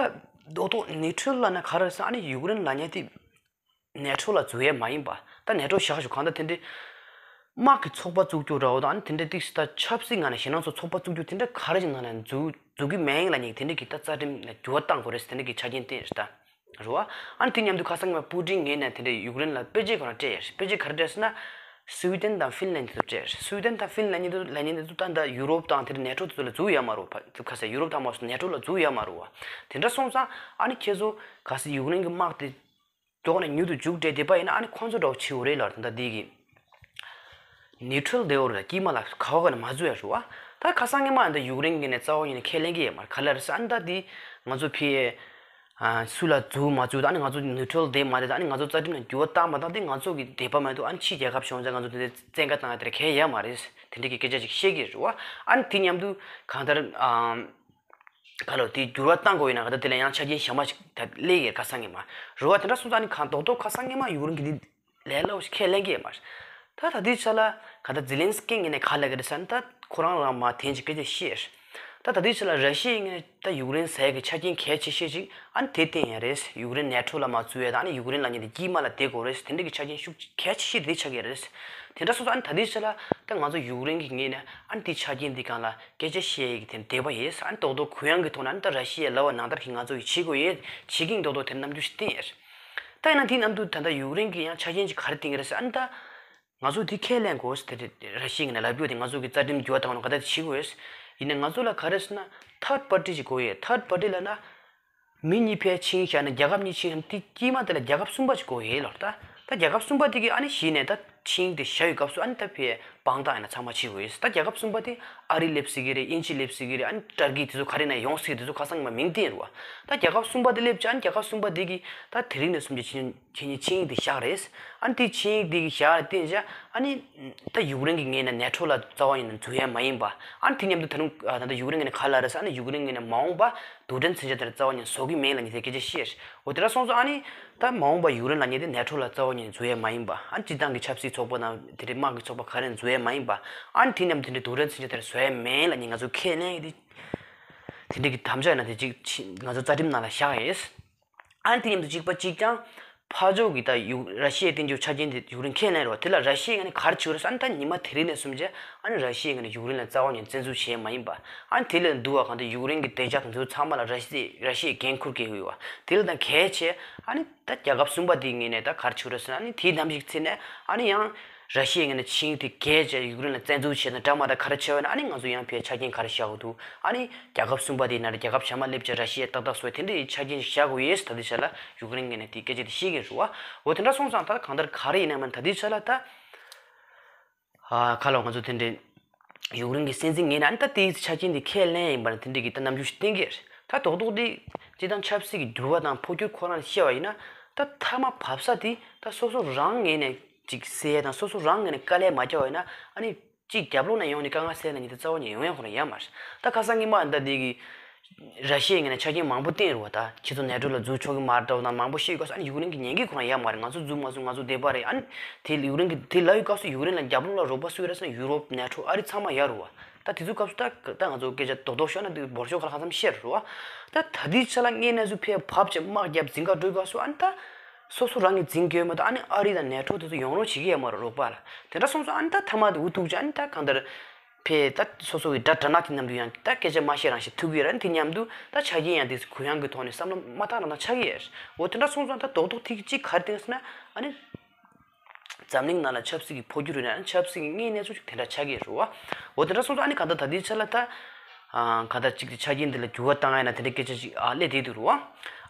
རྡོག་རྡོག་ནིའུ་ཊྲལ་ལབ་ན་ག་རེ་ཟེར་ཨ་ནི་ཡུཀ་རེན་ལབ་མཁན་དེ། ནེ་ཊོ་ལ་འཛུལ་ཡས་མ་ཡིན་པ། ད་ནེ་ཊོ་བཞག་ཞོག་གང་ལྟར་དེ་འདྲའི་དམག་གི་ཚོགས་པ་བཙུགས་རྒྱུ་འདྲ་བོ་དང་ཨ་ནི་དེ་འདྲའི་ཏིག་ཙམ་ད་ཆབ་སྲིད་ངང་ནས་ཞེད་སྣང་ཚོགས་ཚོགས་པ་བཙུགས་རྒྱུ་དེ་འདྲ་ག་རེ་ཞིག་ནང་ནས་འཛུལ་འཛུལ་གི་མེད་ཡིན་ལབ་མཁན་དེ་འདྲ་གི་ད་རྩ་ཁྲིམས་ལ་འགྱུར་བ་གཏང་དགོས་རེད་ཟེར་དེ་འདྲ་གི་ཆ་རྐྱེན་བསྟན་རེད་ད། རེད་བ། ཨ་ནི་དེ་མཉམ་དུ་ཁ་སང་མ་པུ་ཏིན་ངོས་ནས་དེ་འདྲའི་ཡུཀ་རེན་ལ་དཔེ་ཆ་ཁོ་རང་སྤྲད་ཡོད་རེད། དཔེ་ཆ་ག་རེ་སྤྲད་ཟེར་ན། སུའི་ཌེན་དང་ཧྥིན་ལན་དེ་ཚོ་སྤྲད་ཡོད་རེད། སུའི་ཌེན་དང་ཧྥིན་ལན་གཉིས་དེ་ལན་གཉིས་དེ་ཚོ་ད་ད་ཡུ་རོབ་དང་དེ་འདྲ་ནེ་ཊོ་དེ་ཚོ་ལ་འཛུལ་ཡོད་མ་རེད་བ། ཁ་སང་ཡུ་རོབ་དང་མ་སོང་ནེ་ཊོ་ལ་འཛུལ་ཡོད་མ་རེད་བ། དེ་འདྲ་སོང་ཙང་ཨ་ནི་ཁྱེད་ཚོ་གལ་སྲིད་ཡུཀ་རེན་གྱི་དམག་དེ། མགྱོགས་ནས་མྱུར་དུ་མཇུག་སྒྲིལ་བསྡད་པ་ཡིན་ན་ཨ་ནི་ཁོང་ཚོ་འདྲ་བོ་བྱེད་འོ་རེད་ལབ་ད་ལྟ་འདི་གི་ནིའུ་ཊྲལ་བསྡད་འོ་རེད། དཀྱིལ་མ་ལ་ག་བ་ག་ནས་མ་འཛུལ་ཡ་རེད་བ། ད་ཁ་སང་ཉི་མ་ཨ་ནི་ད་ཡུཀ་རེན་གྱི་ནས་རྩ་བ་ཉིད་ནས་ཁས་ལེན་གྱི་ཡོད་མ་རེད། ག་ལ་རེད་ཟེར་ཨ་ནི་ད་འདི་ང་ཚོ་ཕི་ཨ་སུ་ལ་འཛུལ་མ་འཛུལ་ད་ཨ་ནི་ང་ཚོ་ནིའུ་ཊྲལ་བསྡད་མ་བསྡད་ད་ཨ་ནི་ང་ཚོ་རྩ་ཁྲིམས་ལ་འགྱུར་བ་བཏང་མ་བཏང་དེ་ང་ཚོ་གི་འདོད་པ་མ་གཏོགས་ཨ་ནི་ཕྱི་རྒྱལ་ཁབ་གཞུང་ཚོས་ང་ཚོ་དེ་འདྲའི་བཙན་བཀའ་བཏང་ཡ་དེ་འདྲ་གང་ཡང་ཡོད་མ་རེད། དེ་འདྲའི་གི་སྐད་ཆ་ཅིག་བཤད་ཀྱི་ཡོད་རེད་བ། ཨ་ནི་དེ་མཉམ་དུ་གང་ལྟར་ཨ། ག་ལོ་དེ་འགྱུར་བ་གཏང་དགོས་ཡིན་ན་ག་ད་དེ་ལ་ཡང་ཆ་རྐྱེན་གཞན་མ་ཞིག་ད་སླེབས་ཡོད་ཁ་སང་ཉི་མ། རེད་བ། དེ་འདྲ་སོང་ཙང་ནི་གང་རྡོག་རྡོག་ཁ་སང་ཉི་མ་ཡུཀ་རེན་གྱི་འདི་ལས་སླ་བོ་ཞིག་ཁས་ལེན་གྱི་ཡོད་མ་རེད། ད་ད་དེའི་ཆ་ལ་ག་ད་ཛེ་ལན་སི་ཀི་ངོས་ནས་ག་ལབ་ཀྱི་རེད་ཟེར་ན་ད་ཁོ་རང་རང་མ་དེན་ཅིག་སྐད་ཆ་བཤད། ད་ད་ལྟའི་ཆ་ལ་ར་ཤི་ཡའི་ངོས་ནས་ད་ཡུཀ་རེན་ཟ་ཡག་གི་ཆ་རྐྱེན་གལ་ཆེ་ཤོས་ཅིག་ཨ་ནི་དེ་བསྟན་ཡ་རེད། ཡུཀ་རེན་ནེ་ཊོ་ལ་མར་འཛུལ་ཡ་དང་ཨ་ནི་ཡུཀ་རེན་ལབ་མཁན་དེ་དཀྱིལ་མ་ལ་བསྡད་དགོས་རེད། དེ་འདྲ་གི་ཆ་རྐྱེན་ཤུགས་གལ་ཆེ་ཤོས་དེ་ཆགས་ཀྱི་རེད། དེ་འདྲ་སོང་ཙང་ཨ་ནི་ད་ལྟའི་ཆ་ལ་ད་ང་ཚོ་ཡུཀ་རེན་གྱི་ངོས་ནས་ཨ་ནི་དེ་ཆ་རྐྱེན་དེ་སྒང་ལ་སྐད་ཆ་བཤད་ཡ་གི་དེ་འདོད་པ་ཡོད། ཨ་ནི་རྡོག་རྡོག་གུ་ཡངས་ཀྱི་ཐོག་ནས་ཨ་ནི་ད་ར་ཤི་ཡས་ལབ་པ་ནང་ལྟར་གྱི་ང་ཚོ་ཡིས་བྱེད་དགོས་ཡོད། བྱེད་ཀྱི་ཡིན། རྡོག་རྡོག་དེ་རྣམ་འགྱུར་ཞིག་བསྟན་ཡོད། ད་ཡིན་ན་དེ་མཉམ་དུ་ད་ལྟ་ཡུཀ་རེན་གྱི་ཡང་ཆ་རྐྱེན་ཅིག་ག་རེ་བསྟན་གྱི་རེད་ཟེར་ཨ་ནི་ད། ང་ཚོ་དེ་ཁས་ལེན་དགོས་ཟེར་དེ་རེད། ར་ཤི་ཡའི་ངོས་ནས་ལབ་རྒྱུ་དེ་ང་ཚོ་གི་རྩ་ཁྲིམས་འགྱུར་བ་བཏང་རོགས་ག་ད་བྱེད་དགོས། ཡིན་ནའི་ང་ཚོ་ལ་ག་རེ་ཟེར་ན་ཐར་པར་ཊི་ཅིག་དགོས་ཡོད། ཐར་པར་ཊི་ལབ་ན་མི་གཉིས་ཕར་ཕྱིན་བཞག་ནས་རྒྱལ་ཁབ་གཉིས་ཕྱིན་བཞག་ན་དེ་དཀྱིལ་མ་དེ་ལ་རྒྱལ་ཁབ་གསུམ་པ་ཅིག་དགོས་ཡོད་ལབ། ད་ད་རྒྱལ་ཁབ་གསུམ་པ་དེ་གིས་ཨ་ནི་གཞི་ནས་ད་ཆིངས་དེ་བཞག་པའི་སྐབས་སུ་ཨ་ནི་ད་ཕར་དཔང་རྟགས་ཡིན་ན་ཚང་མ་བྱེད་དགོས་ཡོད། ད་རྒྱལ་ཁབ་གསུམ་པ་དེ་ཨ་རི་སླེབས་སྲིད་ཀྱི་རེད། དབྱིན་ཇི་སླེབས་སྲིད་ཀྱི་རེད། ཨ་ནི་ཏར་ཀི་དེ་ཚོ་ག་རེ་ན་ཡོང་སྲིད་དེ་ཚོ་ཁ་སང་ཉི་མ་མིང་བསྟན་རེད་བ། ད་རྒྱལ་ཁབ་གསུམ་པ་དེ་སླེབས་བྱས་ཨ་ནི་རྒྱལ་ཁབ་གསུམ་པ་དེ་གིས་ད་དེ་རིང་ནས་བཟུང་སྟེ་ཆིངས་ཆིངས་ཆིངས་ཡིག་དེ་བཞག་རེད། ཨ་ནི་དེ་ཆིངས་ཡིག་དེ་གི་བཞག་ལ་བརྟེན་བྱས་ཨ་ནི་ད་ཡུཀ་རེན་གྱི་ངོས་ནས་ནེ་ཊོ་ལ་རྩ་བ་ཉིད་ནས་འཛུལ་ཡ་མ་ཡིན་པ། ཨ་ནི་དེ་མཉམ་དུ་ད་རུང་ད་ལྟ་ཡུཀ་རེན་གྱི་ངོས་ནས་ག་རེ་ལབ་རེད་ཟེར་ཨ་ནི་ཡུཀ་རེན་གྱི་ངོས་ནས་མ་འོངས་པ་རྡུལ་ཕྲན་མཚོན་ཆ་དེ་རྩ་བ་ཉིད་ནས་བཟོ་གི་མེད་ལབ་མཁན་དེ་སྐད་ཆ་བཤད། འོ་དེ་འདྲ་སོང་ཙང་ཨ་ནི་ད་མ་འོངས་པ་ཡུཀ་རེན་ལབ་མཁན་དེ་ནེ་ཊོ་ལ་རྩ་བ་ཉིད་ནས་འཛུལ་ཡ་མ་ཡིན་པ། ཨ་ནི་སྤྱིར་བཏང་གི་ཆབ་སྲིད་ཚོགས་པ་དང་དེ་འདྲའི་དམག་གི་ཚོགས་པ་ག་རེ་འཛུལ་ཡ་མ་ཡིན་པ། ཨ་ནི་དེ་མཉམ་དུ་དེ་འདྲའི་རྡུལ་ཕྲན་མཚོན་ཆ་དེ་བཟོ་ཡ་མེད་ལབ་མཁན་ང་ཚོ་ཁས་ལེན་ཡ་དེ་དེ་འདྲའི་གི་དམ་བཅའ་ཡིན་ན་དེ་གཅིག་ང་ཚོ་རྩ་ཁྲིམས་ནང་ལ་བཞག་ཡོད། ཨ་ནི་དེ་མཉམ་དུ་གཅིག་པ་གཅིག་རྐྱང་ཕར་ཕྱོགས་ཀྱི་ད་ཡུ་ར་ཤི་ཡས་བསྟན་རྒྱུ་ཆ་རྐྱེན་དེ་ཡུཀ་རེན་ཁས་ལེན་རོགས། དེ་ལ་ར་ཤི་ཡས་ངོས་ནས་ག་རེ་བྱེད་རེད་ཟེར་ཨ་ནི་ད་ཉི་མ་དེ་རིང་ནས་བཟུང་བྱས་ཨ་ནི་ར་ཤི་ཡས་ངོས་ནས་ཡུཀ་རེན་ལ་རྩ་བ་ནས་བཙན་འཛུལ་བྱས་མ་ཡིན་པ། ཨ་ནི་དེ་ལས་འདུག་པ་གང་ལྟར་ཡུཀ་རེན་གྱི་བདེ་འཇགས་དང་དེ་ཚོ་ཚང་མ་ལ་ར་ཤི་ར་ཤི་ཡས་འགན་འཁུར་གྱི་ཡོད་པ། དེ་ལ་ད་གལ་ཆེ་ཨ་ནི་ད་རྒྱལ་ཁབ་གསུམ་པ་དེའི་ངོས་ནས་ད་ག་རེ་བྱེད་རེད་ཟེར་ན་ཨ་ནི་དེའི་ནམ་ཞིག་ཚེ་ནས་ཨ་ནི་ཡང་ར་ཤི་ཡས་ངོས་ནས་ཆིངས་ཡིག་དེ་བརྒལ་བྱས་ཡུཀ་རེན་ལ་བཙན་འཛུལ་བྱས་ན་འདྲ་མ་འདྲ་ག་རེ་བྱས་པ་ཡིན་ན་ཨ་ནི་ང་ཚོ་ཡང་ཕར་ཆ་རྐྱེན་ག་རེ་བཞག་དགོས་འདུག་ཨ་ནི་རྒྱལ་ཁབ་གསུམ་པ་དེ་ཡིན་ན་རེད། རྒྱལ་ཁབ་གཞན་མ་སླེབས་བྱས་ར་ཤི་ཡ་ཏག་ཏག་བཟོ་དེ་འདྲའི་ཆ་རྐྱེན་ཞིག་བཞག་དགོས་ཡོད། ད་ལྟའི་ཆ་ལ་ཡུཀ་རེན་ངོས་ནས་དེའི་སྐད་ཆ་དེ་བཤད་ཀྱི་རེད་བ། འོ་དེ་འདྲ་སོང་ཙང་ད་གང་ལྟར་ག་རེ་ཡིན་ན་མིན་ད་ལྟའི་ཆ་ལ་ད་ཨ་ཁ་ལོ་ང་ཚོ་དེ་འདྲའི་ཡུཀ་རེན་གྱི་སྲིད་འཛིན་ངོས་ནས་ཨ་ནི་ད་དེའི་ཆ་རྐྱེན་དེ་ཁས་ལེན་ཡིན་པ་ནི་དེ་འདྲའི་གི་ད་རྣམ་འགྱུར་ཞིག་བསྟན་གྱི་རེད། ད་རྡོག་རྡོག་དེ་སྤྱིར་བཏང་ཆབ་སྲིད་ཀྱི་འགྱུར་བ་དང་འཕོ་འགྱུར་ཁོ་རང་བཤད་པ་ཡིན་ན་ད་མཐའ་མ་བབས་ས་དེ་ད་སོ་སོ་རང་ངོས་ནས་ཅིག་ཟེར་ཡ་དང་སོ་སོ་རང་ངོས་ནས་དཀའ་ལས་མ་བརྒྱབ་པ་ཡིན་ན་ཨ་ནི། གཅིག་རྒྱབ་ལོགས་ནས་ཡོང་ནས་དཀའ་ངལ་སེལ་ན་ཉིད་དུ་རྩ་བ་ནས་ཡོང་ཡ་ཁོ་རང་ཡ་མ་རེད། ད་ཁ་སང་ཉི་མ་ད་འདི་གི་ར་ཤི་ཡའི་ངོས་ནས་ཆ་རྐྱེན་མང་པོ་བསྟན་རུ་བ། ད་ཁྱེད་ཚོ་ནེ་ཊོ་ལ་འཛུལ་ཆོག་གི་མ་རེད་འདྲ་བ་དང་མང་པོ་བཤད་ཡོད་སྐབས་སུ་ཨ་ནི་ཡུཀ་རེན་གྱི་ཉན་གྱི་ཁོ་རང་ཡ་མ་རེད། ང་ཚོ་འཛུལ་མ་འཛུལ་ང་ཚོ་བསྡད་པ་རེད། ཨ་ནི་དེ་ཡུཀ་རེན་གྱི་དེ་ལབ་ཡོད་སྐབས་སུ་ཡུཀ་རེན་ལ་རྒྱབ་ལོགས་ལ་རོགས་པ་སུ་ཡོད་རེད་ཟེར་ན་ཡུ་རོབ་ནེ་ཊོ་ཨ་རི་ཚང་མ་ཡ་རུ་བ། ད་དེ་ཚོ་སྐབས་སུ་ད་ད་ང་ཚོ་སྐད་ཆ་རྡོག་རྡོག་ཤོད་ན་དེ་འབོར་ཤོག་ཁ་ལ་ཁ་ཙམ་བཤད་རུ་བ། ད་ད་དེའི་ཆ་ལ་དངོས་གནས་སུ་ཕེབས་བབས་ཀྱི་དམག་རྒྱབ་འཛིང་ག་འགྲོ་སྐབས་སུ་ཨ་ནི་ད། སོ་སོ་རང་གིས་འཛིང་དགོས་མ་གཏོགས་ཨ་ནི་ཨ་རི་དང་ནེ་ཊོ་དེ་ཚོ་ཡོང་རོགས་བྱེད་ཀྱི་ཡོད་མ་རེད་རོགས་པ་ལ། དེ་འདྲ་སོང་ཙང་ཨ་ནི་ད་མཐའ་མ་དེ་འུ་ཐུག་ཅིག་ཨ་ནི་ད་གང་ལྟར་ཕེ་ད་སོ་སོ་གི་དགྲ་དགྲ་ནག་དེ་མཉམ་དུ་ཡང་ད་སྐད་ཆ་མ་བཤད་རང་བཤད་ཐུག་གི་ཡོད་རེད། དེ་མཉམ་དུ་ད་ཆ་རྐྱེན་ཡང་དེ་གུ་ཡངས་ཀྱི་ཐོག་ནས་བསམ་བློ་མ་བཏང་རང་བཏང་ཆགས་ཀྱི་ཡོད་རེད། འོ་དེ་འདྲ་སོང་ཙང་ད་རྡོག་རྡོག་ཐིག་གཅིག་ག་རེ་བསྟན་ཟེར་ན་ཨ་ནི་འཛམ་གླིང་ནང་ལ་ཆབ་སྲིད་ཀྱི་འཕོ་འགྱུར་ཡོད་ན་ཨ་ནི་ཆབ་སྲིད་ཀྱི་དངོས་གནས་ཚུལ་ཅིག་དེ་འདྲ་ཆགས་ཀྱི་ཡོད་རེད་བ། འོ་དེ་འདྲ་སོང་ཙང་ཨ་ནི་གང་ལྟར་ད་ལྟའི་ཆ་ལ་ད་ཨ་གང་ལྟར་གཅིག་དེ་ཆ་རྐྱེན་འདི་ལ་འགྱུར་བ་བཏང་ཡ་ན་དེ་འདྲའི་སྐད་ཆ་ཅིག་ཨ་སླེབས་བསྡད་འདུག་རུ་བ།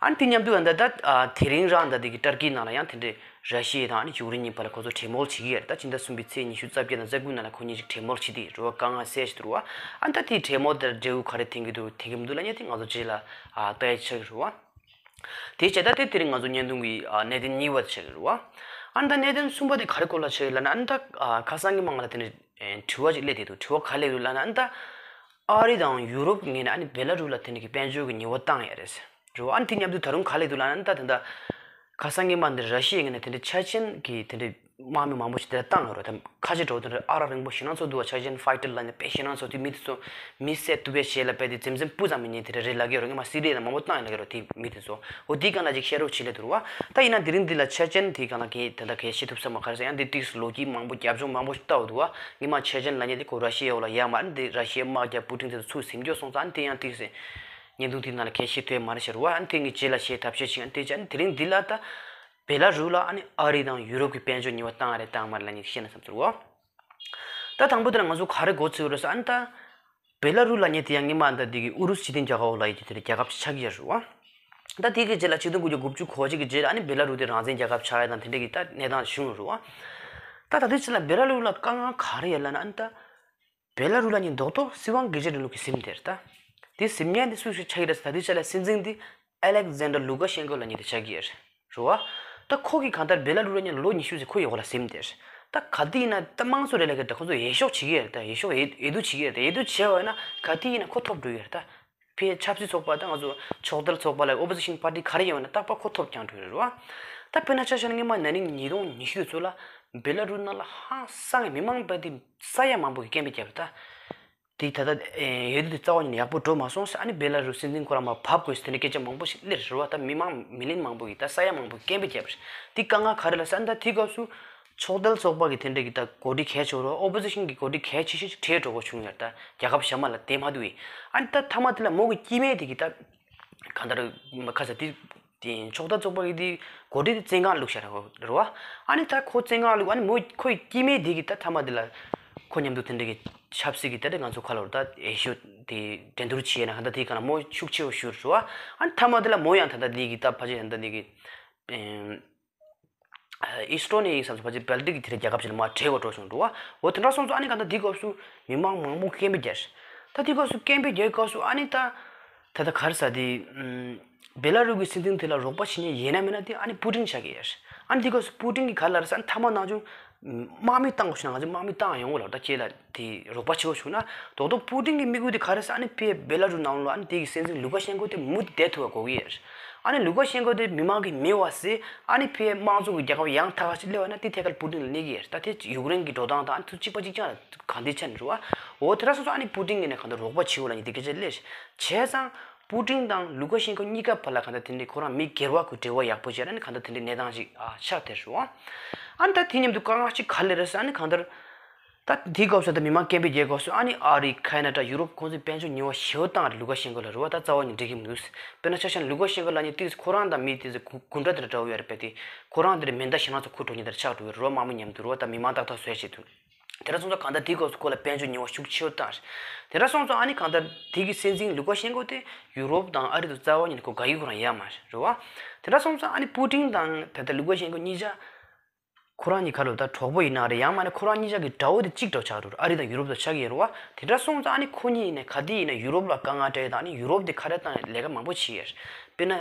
ཨ་ནི་དེ་མཉམ་དུ་ཨ་ད་ད་ཨ་དེ་རིང་རང་ད་དེ་གི་ཏར་ཀི་ནང་ལ་ཡང་དེ་འདྲའི་ར་ཤི་ཡ་དང་ཨ་ནི་ཡུཀ་རེན་གཉིས་བར་ལ་ཁོ་ཚོ་གྲོས་མོལ་བྱེད་ཀྱི་ཡོད་རེད། ད་ཕྱི་ཟླ་གསུམ་པའི་ཚེས་ཉི་ཤུ་རྩ་བརྒྱད་དང་རྩ་དགུ་ནང་ལ་ཁོ་གཉིས་ཅིག་གྲོས་མོལ་བྱེད་དེ་རུ་བ་དཀའ་ངལ་སེལ་བྱེད་དུ་རུ་བ། ཨ་ནི་ད་དེའི་གྲོས་མོལ་དེར་འབྲས་བུ་ག་རེ་ཐོན་གྱི་འདུག་ཐོན་གྱི་མི་འདུག་ལབ་མཁན་དེ་ང་ཚོ་རྗེས་ལ་ཨ་ལྟ་ཡ་ཆགས་ཀྱི་རུ་བ། དེའི་བྱས་ད་དེ་དེ་རིང་ང་ཚོ་བརྙན་ཐུང་གི་ཨ་གནད་དོན་གཉིས་པ་དེ་ཆགས་ཀྱི་རུ་བ། ཨ་ནི་ད་གནད་དོན་གསུམ་པ་དེ་ག་རེ་སྐོར་ལ་ཆགས་ཀྱི་ལབ་ན་ཨ་ནི་ད་ཨ་ཁ་སང་གི་མང་ལ་དེ་ནས། ཨེ་དྲི་བ་ཅིག་སླེབས་བསྡད་འདུག་དྲི་བ་ག་རེ་སླེབས་འདུག་ལབ་ན་ཨ་ནི་ད་ཨ་རི་དང་ཡུ་རོབ་ངོས་ནས་ཨ་ནི་བེ་ལ་རུ་ལ་དེ་འདྲ་གི་དཔལ་འབྱོར་གྱི་ཉེས་པ་བཏང་ཡ་རེད་ཟེར་རེད་བ། ཨ་ནི་དེ་མཉམ་དུ་ད་རུང་ག་རེ་སླེབས་འདུག་ལབ་ན་ཨ་ནི་ད་དེ་འདྲ་ཁ་སང་གི་མ་འདི་ར་ཤི་ཡའི་ངོས་ནས་དེ་འདྲ་ཆ་རྐྱེན་གྱི་དེ་འདྲ་དམག་མི་མང་པོ་ཞིག་དེ་འདྲ་བཏང་ཡོད་རེད། ད་ཁ་ཆེ་འགྲོ་དེ་འདྲ་ཨ་རག་རིང་པོ་ཞེད་སྣང་ཚོགས་འདུག་བ། ཆ་རྐྱེན་ཕའི་ཊར་ལབ་ནས་དཔེ་ཞེད་སྣང་ཚོགས་དུས་མི་དེ་ཚོ་མི་བསད་གཏུབ་པའི་ཞེད་ལ་དཔེ་དེ་འཛེམ་འཛེམ་སྤུ་ཙམ་མི་ཉན་དེ་འདྲ་རེད་ལབ་ཀྱི་ཡོད་རེད། ངས་མ་སི་རི་ཡ་ལ་མང་པོ་བཏང་ཡོད་ལབ་ཀྱི་ཡོད་རེད་དེ་མི་དེ་ཚོ། འོ་དེའི་སྒང་ལ་ཅིག་བཤད་རོགས་བྱེད་ལབ་འདུག་རུ་བ། ད་ཡིན་ན་དེ་རིང་འདི་ལ་ཆ་རྐྱེན་དེའི་སྒང་ལ་གས་དེ་འདྲ་གས་བཤད་ཐུབ་ས་མ་ག་རེ་ཟེར་ཡང་འདི་ཏིག་ལོ་རྒྱུས་མང་པོ་རྒྱབ་ལྗོངས་མང་པོ་ཞིག་ལྟ་འོ་འདུག་བ། ངས་མ་ཆ་རྐྱེན་ལབ་མཁན་དེ་ཁོ་ར་ཤི་ཡའི་འོག་ལ་ཡོད་མ་རེད། འདི་ར་ཤི་ཡའི་དམག་རྒྱག་པུ་ཏིན་དེ་ཚོ་ཚུར་ཟིན་རྒྱུ་སོང་ཙང་དེ་ཡང་ཏིག་སེ་བརྙན་ཐུང་དེའི་ནང་ལ་གས་བཤད་ཐུབ་ཡ་མ་རེད་ཤག་རུ་བ། ཨ་ནི་དེ་ངས་རྗེས་ལ་བཤད་ཐབས་ཤེས་བྱེད་ཡ་དེ་བྱས་ཨ་ནི་དེ་རིང་འདི་ལ་ད་བེ་ལ་རུ་ལ་ཨ་ནི་ཨ་རི་དང་ཡུ་རོབ་ཀྱི་དཔལ་འབྱོར་ཉེས་པ་བཏང་ཡ་རེད་བཏང་མ་རེད་ལབ་མཁན་དེ་བཤད་ན་བསམ་ཚུལ་རུ་བ། ད་དང་པོ་དེ་ལ་ང་ཚོ་ག་རེ་མགོ་ཚོས་རེད་ཟེར་ཨ་ནི་ད། བེ་ལ་རུ་ལབ་མཁན་དེ་ཡང་སྔོན་མ་ད་དེ་གི་ཨུ་རུ་སུ་སྤྱི་མཐུན་རྒྱལ་ཁབ་འོག་ལ་ཡོད་ཀྱི་དེ་རྒྱལ་ཁབ་ཅིག་ཆགས་ཀྱི་ཡོད་རེད་བ། ད་དེ་གི་རྗེས་ལ་ཆིག་སྟོང་དགུ་བརྒྱ་དགུ་བཅུ་གོ་གཅིག་གི་རྗེས་ལ་ཨ་ནི་བེ་ལ་རུ་དེ་རང་བཙན་རྒྱལ་ཁབ་ཆགས་ཡ་དང་དེ་འདྲ་གི་ད་གནས་སྟངས་བྱུང་ཡོད་རེད་བ། ད་ད་ལྟའི་ཆ་ལ་བེ་ལ་རུ་ལ་དཀའ་ངལ་ག་རེ་ཡོད་ལབ་ན་ཨ་ནི་ད། བེ་ལ་རུ་ལབ་མཁན་རྡོག་རྡོག་སྲིད་དབང་སྒེར་གཅོད་རིང་ལུགས་ཀྱི་སེམས་དེ་རེད་ད། དེ་སེམས་ངན་དེ་སུ་ཞིག་ཆགས་ཀྱི་རེད་ཟེར་ད་ལྟའི་ཆ་ལ་སྲིད་འཛིན་དེ་ཨ་ལེག་ཛན་ཌར་ལུ་ཀ་ཤེན་ཀོ་ལབ་མཁན་དེ་ཆགས་ཀྱི་ཡོད་རེད། རེད་བ། ད་ཁོ་གིས་གང་ལྟར་བེ་ལ་རུ་ལ་ཉིན་ལོ་ཉི་ཤུ་ཙམ་ཁོ་ཡོད་གོ་ལ་སེམས་དེར། ད་ག་དུས་ཡིན་ན་ད་དམངས་གཙོ་རེད་ལབ་ཀྱི་རེད། ད་ཁོ་ཚོ་འོས་ཤོག་བྱེད་ཀྱི་ཡོད་རེད། ད་འོས་ཤོག་འོས་འོས་བསྡུ་བྱེད་ཀྱི་ཡོད་རེད། ད་འོས་བསྡུ་བྱས་པ་ཡིན་ན་ག་དུས་ཡིན་ན་ཁོ་ཐོབ་འགྲོ་ཡི་རེད། ད་ཕའི་ཆབ་སྲིད་ཚོགས་པ་ད་ང་ཚོ་ཕྱོགས་མཐར་ཚོགས་པ་ལ་ཨོ་པོ་ཟི་ཤན་པར་ཊི་ག་རེ་ཡོད་ན་རྟག་པར་ཁོ་ཐོབ་རྐྱང་འགྲོ་ཡི་རེད་བ། ད་དཔེར་ན་ཆ་བཞག་ན་སྔོན་མ་ན་ནིང་ཉིས་སྟོང་ཉི་ཤུ་ཚོ་ལ་བེ་ལ་རུ་ནང་ལ་ཧང་སང་གི་མི་མང་དཔེ་དེ་ས་ཡ་མང་པོ་གི་སྐད་འབོད་བརྒྱབ་རེད་ད། དེ་ད་ལྟ་ཡུལ་དུས་རྩ་བ་ཉིད་ནས་ཡག་པོ་འགྲོ་མ་སོང་ཟེར། ཨ་ནི་བེ་ལ་རུ་སྲིད་འཛིན་ཁོ་རང་མར་བབས་དགོས་ཟེར་དེ་འདྲའི་སྐད་ཆ་མང་པོ་ཞིག་སླེབས་རེད་བ། ད་མི་མང་མི་ལན་མང་པོ་གིས་ད་ས་ཡ་མང་པོ་སྐད་འབོད་བརྒྱབ་རེད། དེ་དཀའ་ངལ་ག་རེ་ལ་ཟེར། ཨ་ནི་ད་དེའི་སྐབས་སུ་ཕྱོགས་མཐུན་ཚོགས་པ་གི་དེ་འདྲ་གི་ད་འགོ་ཁྲིད་གལ་ཆེ་བོ་རེད། ཨོ་པོ་ཟི་ཤན་གི་འགོ་ཁྲིད་གལ་ཆེ་ཤོས་ཅིག་གྲས་འགྲོ་དགོས་བྱུང་ཡོད་རེད། ད་རྒྱལ་ཁབ་གཞན་མ་ལ་དེ་མ་འདུག་བས། ཨ་ནི་ད་མཐའ་མ་དེ་ལ་མོ་གི་སྐྱེ་དམན་དེ་གི་ད་གང་ལྟར་ཁ་ས་དེ་དེ་ཕྱོགས་མཐུན་ཚོགས་པ་གི་དེ་འགོ་ཁྲིད་དེ་བཙོན་ཁང་བླུགས་བཞག་རེད་བ། ཨ་ནི་ད་ཁོ་བཙོན་ཁང་བླུགས། ཨ་ནི་མོ་ཁོའི་སྐྱེ་དམན་དེ་གི་ད་མཐའ་མ་དེ་ལ་ཁོ་མཉམ་དུ་དེ་འདྲ་གི་ཆབ་སྲིད་ཀྱི་དེ་འདྲ་ང་ཚོ་ཁ་ལོར་ད་འོས་ཤོག་དེ་འགྲན་བསྡུར་བྱས་ན་གང་ལྟར་དེའི་སྒང་ལ་མོ་ཤུགས་ཆེ་བོ་ཞུ་རེད་བ། ཨ་ནི་མཐའ་མ་དེ་ལ་མོ་ཡང་ད་ལྟ་དེ་གི་ད་ཕལ་ཆེར་ད་ལྟ་དེ་གི་ཨེམ། ཨིས་ཊོ་ནི་ཡིན་བསམ་སོང་། ཕལ་ཆེར་བལ་ཏི་གི་དེ་འདྲ་རྒྱལ་ཁབ་ཅིག་ལ་མར་བྲོས་དགོས་འགྲོ་བྱུང་འགྲོ་བ། འོ་དེ་འདྲ་སོང་ཙང་ཨ་ནི་གང་ལྟར་དེའི་སྐབས་སུ་མི་མང་མང་པོ་སྐད་འབོད་རྒྱག་ཤག་ད་དེའི་སྐབས་སུ་སྐད་འབོད་རྒྱག་སྐབས་སུ་ཨ་ནི་ད་ད་ལྟ་ག་རེ་ཟེར་དེ་ཨམ། བེ་ལ་རུ་གི་སྲིད་འཛིན་དེ་ལ་རོགས་པ་བྱེད་མཁན་ཡིན་ན་མིན་ན་དེ་ཨ་ནི་པུ་ཏིན་ཆགས་ཀྱི་ཡོད་ཤག་ཨ་ནི་དེའི་སྐབས་སུ་པུ་ཏིན་གི་ག་རེ་ལབ་རེད་ཟེར། ཨ་ནི་མཐའ་མ་ནང་བྱུང་དམག་མི་བཏང་དགོས་བྱུང་ན་ང་ཚོ་དམག་མི་བཏང་ཡོང་གི་ལབ། ད་ཁྱེད་ལ་དེ་རོགས་པ་བྱེད་དགོས་བྱུང་ན་རྡོག་རྡོག་པུ་ཏིན་གྱི་དམིགས་ཡུལ་དེ་ག་རེ་ཟེར། ཨ་ནི་ཕའི་བེ་ལ་རུ་ནང་ལོགས་ཨ་ནི་དེ་གི་སྲིད་འཛིན་ལུ་ཀ་ཤན་ཀོ་དེ་མུ་མཐུད་བསྡད་ཐུབ་པ་དགོས་ཀྱི་ཡོད། ཨ་ནི་ལུ་ཀ་ཤན་ཀོ་དེ་མི་མང་གིས་མེད་པ་བཟོས། ཨ་ནི་ཕའི་དམངས་གཙོ་གི་རྒྱལ་ཁབ་ཡང་དག་ཅིག་སླེབས་པ་ན་དེ་ཐད་ཀར་པུ་ཏིན་ལ་གནོད་ཀྱི་ཡོད། ད་དེ་ཡུཀ་རེན་གྱི་འགྲོ་སྟངས་དང་ཨ་ནི་ཚུར་གཅིག་པ་གཅིག་རྐྱང་ལ་གང་ལྟར་ཆགས་ནས་རེད་བ། འོ་དེ་འདྲ་སོང་ཙང་ཨ་ནི་པུ་ཏིན་གྱིས་ནས་གང་ལྟར་རོགས་པ་བྱེད་དགོས་ལབ་མཁན་དེ་སྐད་ཆ་སླེབས། བྱས་ཙང་པུ་ཏིན་དང་ལུ་ཀ་ཤན་ཀོ་གཉིས་ཀ་བར་ལ་གང་ལྟར་དེ་འདྲའི་ཁོ་རང་མི་སྒེར་བ་གི་འབྲེལ་བ་ཡག་པོ་བྱས་ན་ཨ་ནི་གང་ལྟར་དེ་འདྲའི་གནས་སྟངས་ཤིག་ཨ་ཆགས་བསྡད་རེད་བ། ཨ་ནི་ད་དེ་མཉམ་དུ་དཀའ་ངལ་ཅིག་ག་རེ་རེད་ཟེར། ཨ་ནི་གང་ལྟར། ད་དེའི་སྐབས་སུ་ད་མི་མང་སྐད་འབོད་རྒྱག་སྐབས་སུ་ཨ་ནི་ཨ་རི་ཁ་ན་ཌ་ཡུ་རོབ་ཁོང་ཚོས་དཔལ་འབྱོར་ཉེས་པ་ཞེ་པོ་བཏང་རེད། ལུ་ཀ་ཤན་ཀོ་ལ་རེད་བ། ད་རྩ་བ་ཉིད་འགྲིག་གི་མི་འདུག་དཔེར་ན་ཆ་བཞག་ན་ལུ་ཀ་ཤན་ཀོ་ལབ་མཁན་དེ་ཁོ་རང་དང་མི་དེ་ཚོ་གུ་གུན་དྲ་དེ་འདྲ་འདྲ་བོ་ཡོད་རེད་པས། དེ་ཁོ་རང་དེ་འདྲ་མེ་མདའ་ཞེ་དྲག་ཚོ་འཁུར་འགྲོ་མཁན་དེ་འདྲ་ཆགས་འགྲོ་གི་རེད་བ། དམག་མི་མཉམ་དུ་རེད་བ། ད་མི་མང་ཏག་ཏག་བཟོས་བྱས་འདུག་དེ་འདྲ་སོང་ཙང་གང་ལྟར་དེའི་སྐབས་སུ་ཁོ་ལ་དཔལ་འབྱོར་ཉེས་པ་ཤུགས་ཆེ་བོ་བཏང་རེད། དེ་འདྲ་སོང་ཙང་ཨ་ནི་གང་ལྟར་དེ་གི་སྲིད་འཛིན་ལུ་ཀ་ཤན་ཀོ་དེ་ཡུ་རོབ་དང་ཨ་རི་དང་རྩ་བ་ཉིད་ནས་ཁོ་དགའ་ཡི་ཁོ་རང་ཡོད་མ་རེད་བ། དེ་འདྲ་སོང་ཙང་ཨ་ནི་པུ་ཏིན་དང་ད་ལྟ་ལུ་ཀ་ཤན་ཀོ་གཉིས་ཆ་ཁོ་རང་གཉིས་ཁ་ལོ་ད་གྲོགས་པོ་ཡིན་ན་རེད། ཡང་མིན་ན་ཁོ་རང་གཉིས་ཆ་གི་དགྲ་བོ་དེ་གཅིག་འདྲ་བོ་ཆགས་འགྲོ་རེད། ཨ་རི་དང་ཡུ་རོབ་དང་ཆགས་ཀྱི་ཡོད་རེད་བ། དེ་འདྲ་སོང་ཙང་ཨ་ནི་ཁོ་གཉིས་ཡིན་ན་ག་དུས་ཡིན་ན་ཡུ་རོབ་ལ་དཀའ་ངལ་སྤྲད་དང་ཨ་ནི་ཡུ་རོབ་དེ་ཁ་བྲལ་བཏང་ཡ་ལས་ཀ་མང་པོ་བྱས་ཡོད་རེད། དཔེར་ན།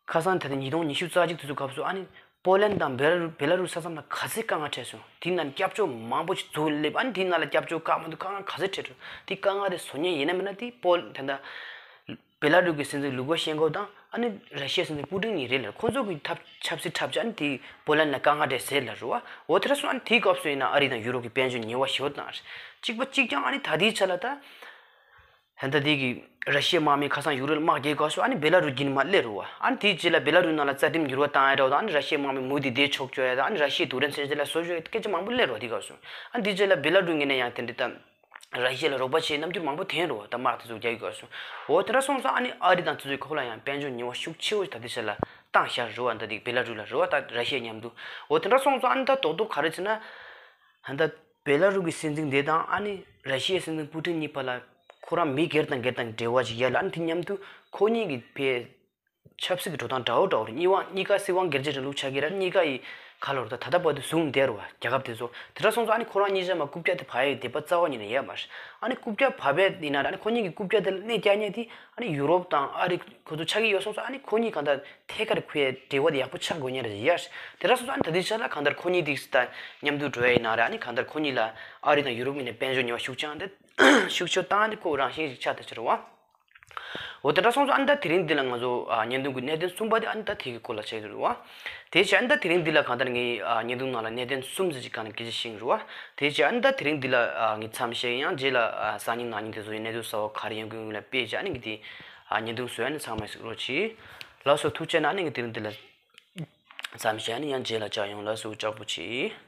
ཁ་སང་ད་ལྟ་ཉིས་སྟོང་ཉི་ཤུ་རྩ་གཅིག་དུས་ཚོད་སྐབས་སུ་ཨ་ནི་པོ་ལན་དང་བེ་ལ་རུ་བེ་ལ་རུ་ས་མཚམས་ལ་ག་ཚད་དཀའ་ངལ་འཕྲད་སོང་། དེ་ནང་སྐྱབས་བཅོལ་མང་པོ་ཞིག་འཛུལ་སླེབས། ཨ་ནི་དེ་ནང་ལ་སྐྱབས་བཅོལ་བཀག་མ་འདུག་དཀའ་ངལ་ག་ཚད་འཕྲད་འགྲོ། དེ་དཀའ་ངལ་དེ་བཟོ་མཁན་ཡིན་ན་མིན་ན་དེ་པོ་ད་ལྟ། བེ་ལ་རུ་གི་སྲིད་འཛིན་ལུ་ཀ་ཤན་ཀོ་དང་ཨ་ནི་ར་ཤི་ཡའི་སྲིད་འཛིན་པུ་ཏིན་གཉིས་རེད་ལ། ཁོང་ཚོ་གི་ཐབས་ཆབ་སྲིད་འཁྲབ་བྱ་ཨ་ནི་དེ་པོ་ལན་ལ་དཀའ་ངལ་འཕྲད་ཟེར་ལ་རུ་བ། འོ་དེ་འདྲ་སོང་ཨ་ནི་དེའི་སྐབས་སུ་ཡིན་ན་ཨ་རི་དང་ཡུ་རོབ་ཀྱི་དཔལ་འབྱོར་ཉེས་པ་ཞེ་པོ་བཏང་རེད། གཅིག་པ་གཅིག་རྐྱང་ཨ་ནི་ད་ལྟའི་ཆ་ལ་ད། ད་ལྟ་དེ་གི་ར་ཤི་ཡའི་དམག་མི་ཁ་སང་ཡུ་རོབ་ལ་དམག་རྒྱག་སྐབས་སུ་ཨ་ནི་བེ་ལ་རུ་གྱིས་མར་སླེབས་རུ་བ། ཨ་ནི་དེའི་རྗེས་ལ་བེ་ལ་རུ་ནང་ལ་རྩ་ཁྲིམས་འགྱུར་བ་བཏང་ཡ་འདྲ་བོ་དང་ཨ་ནི་ར་ཤི་ཡའི་དམག་མི་མུ་མཐུད་བསྡད་ཆོག་ཆོག་ཡ་དང་ཨ་ནི་ར་ཤི་ཡའི་རྡུལ་ཕྲན་ཚན་རྩལ་ལ་བཟོ་ཆོག་ཡ་སྐད་ཆ་མང་པོ་སླེབས་རུ་བ། དེའི་སྐབས་སུ་ཨ་ནི་དེའི་རྗེས་ལ་བེ་ལ་རུ་ངོས་ནས་ཡང་དེ་འདྲ་ད། ར་ཤི་ཡ་ལ་རོགས་པ་བྱེད་རྣམ་འགྱུར་མང་པོ་བསྟན་རུ་བ། ད་དམག་དེ་ཚོ་རྒྱག་ཡོད་སྐབས་སུ། འོ་དེ་འདྲ་སོང་ཙང་ཨ་ནི་ཨ་རི་དང་དེ་ཚོའི་ཁོ་ལ་ཡང་དཔལ་འབྱོར་ཉེས་པ་ཤུགས་ཆེ་བོ་ད་ལྟའི་ཆ་ལ་བཏང་བཞག་རུ་བ། ད་དེ་བེ་ལ་རུ་ལ་རུ་བ་ད་ར་ཤི་ཡ་མཉམ་དུ། འོ་དེ་འདྲ་སོང་ཙང་ཨ་ནི་ད་རྡོག་རྡོག་ག་རེ་བྱས་ན། ད་ལྟ་བེ་ལ་རུ་གི་སྲིད་འཛིན་དེ་དང་ཨ་ནི་ར་ཤི་ཡའི་སྲིད་འཛིན་པུ་ཏིན་གཉིས་བར་ལ་ཁོ་རང་མི་སྒེར་དང་སྒེར་དང་འབྲེལ་བ་ཞིག་ཡོད་ལ། ཨ་ནི་དེ་མཉམ་དུ་ཁོ་གཉིས་ཀྱི་ཕའི་ཆབ་སྲིད་ཀྱི་འགྲོ་སྟངས་འདྲ་བོ་འདྲ་བོ་རེད། གཉིས་པ་གཉིས་ཀ་སྲིད་དབང་སྒེར་གཅོད་རིང་ལུགས་ཆགས་ཀྱི་རེད། གཉིས་ཀ་ཡི་ཁ་ལོར་ད་ད་ལྟ་བར་དུ་བཟུང་བསྡད་རེད་བ་རྒྱལ་ཁབ་དེ་ཚོ། དེ་འདྲ་སོང་ཙང་ཨ་ནི་ཁོ་རང་གཉིས་ཆ་མར་རྐུབ་བཀྱག་དེ་བབས་ཡའི་དད་པ་རྩ་བ་ཉིད་ནས་ཡོད་མ་རེད། ཨ་ནི་རྐུབ་བཀྱག་བབས་པ་ཡིན་ན་ར་ཨ་ནི་ཁོ་གཉིས་ཀྱི་རྐུབ་བཀྱག་དེ་ལ་གནོད་རྒྱག་མཁན་དེ་ཨ་ནི་ཡུ་རོབ་དང་ཨ་རི་ཁོ་ཚོ་ཆགས་ཀྱི་ཡོད་སོང་ཙང་ཨ་ནི་ཁོ་གཉིས་གང་ལྟར་ཐད་ཀར་ཁོའི་འབྲེལ་བ་དེ་ཡག་པོ་ཆགས་དགོས་ཉེན་རེ་ཡོད་རེད། དེ་འདྲ་སོང་ཙང་ཨ་ནི་ད་ལྟའི་ཆ་ལ་གང་ལྟར་ཁོ་གཉིས་དེ་ད་མཉམ་དུ་འགྲོ་ཡ་ཡིན་ན་ར་ཨ་ནི་གང་ལྟར་ཁོ་གཉིས་ལ་ཨ་རི་དང་ཡུ་རོབ་གཉིས་ནས་དཔལ་འབྱོར་ཉེས་པ་ཤུགས་ཆེན་དེ་ཤུགས་ཆེ་བཏང་ནས་ཁོ་རང་བཞིན་ཞིག་ཆགས་ཐུབ་ཀྱི་རེད་བ། འོ་དེ་འདྲ་སོང་ཙང་ཨ་ནི་ད་དེ་རིང་འདི་ལ་ང་ཚོ་ཨ་བརྙན་ཐུང་གི་གནད་དོན་གསུམ་པ་དེ་ཨ་ནི་ད་དེ་གི་སྐོར་ལ་བྱས་ཡོད་རེད་བ། དེ་བྱས་ཨ་ནི་ད་དེ་རིང་འདི་ལ་གང་ལྟར་ངའི་ཨ་བརྙན་ཐུང་ནང་ལ་གནད་དོན་གསུམ་ཙམ་ཅིག་སྒང་ནས་སྐད་ཆ་བཤད་ཀྱི་རེད་བ། དེ་བྱས་ཨ་ནི་ད་དེ་རིང་འདི་ལ་ཨ་ངས་མཚམས་བཞག་ཡིན། ཡང་རྗེས་ལ་ཨ་སང་ཉིན་གནངས་ཉིན་དེ་ཚོ་ཡི་གནད་དོན་གསར་པ་ག་རེ་ཡོང་གི་ཡོད་ལ་དཔེ་བྱས་ཨ་ནི་ངས་དེ་ཨ་བརྙན་ཐུང་བཟོ་ཡ་ནི་ཚང་མས་གཟིགས་རོགས་གྱིས། ལགས་སོ། ཐུགས་རྗེ་གནང་། ཨ་ནི་ངས་དེ་རིང་འདི་ལ་མཚམས་བཞག་ནས་ཡང་རྗེས་ལ་བཅར་ཡོང་། ལགས་སོ། ལྕགས་པོ་བྱེད།